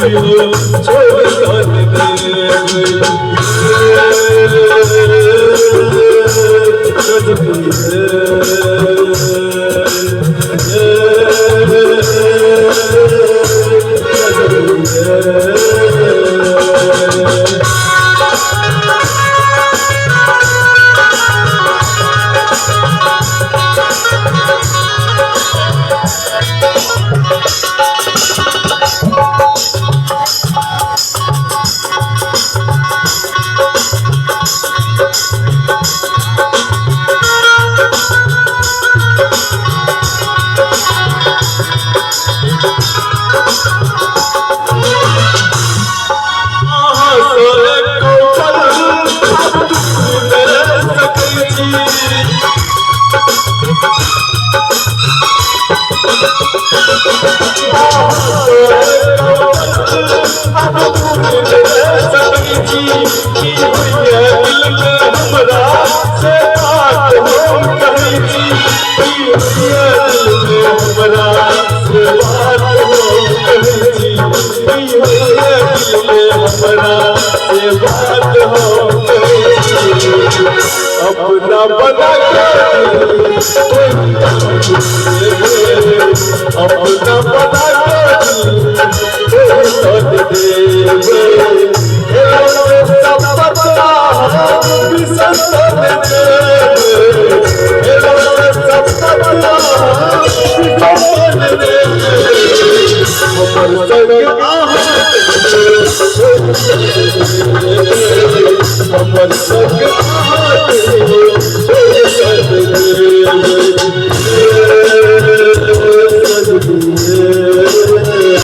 कहियो छोड़ तन देबै। अहाँ सँ एको पल हम दूर नहि रहि सकै छी। अहाँ सँ एको पल हम दूर नहि रहि सकै छी। की होइए दिलमे हमरा से बात हम कहै छी। की होइए दिलमे हमरा से बात हम कहै छी। की होइए दिलमे हमरा से बात हम कहै छी। अपना बना के अपना बना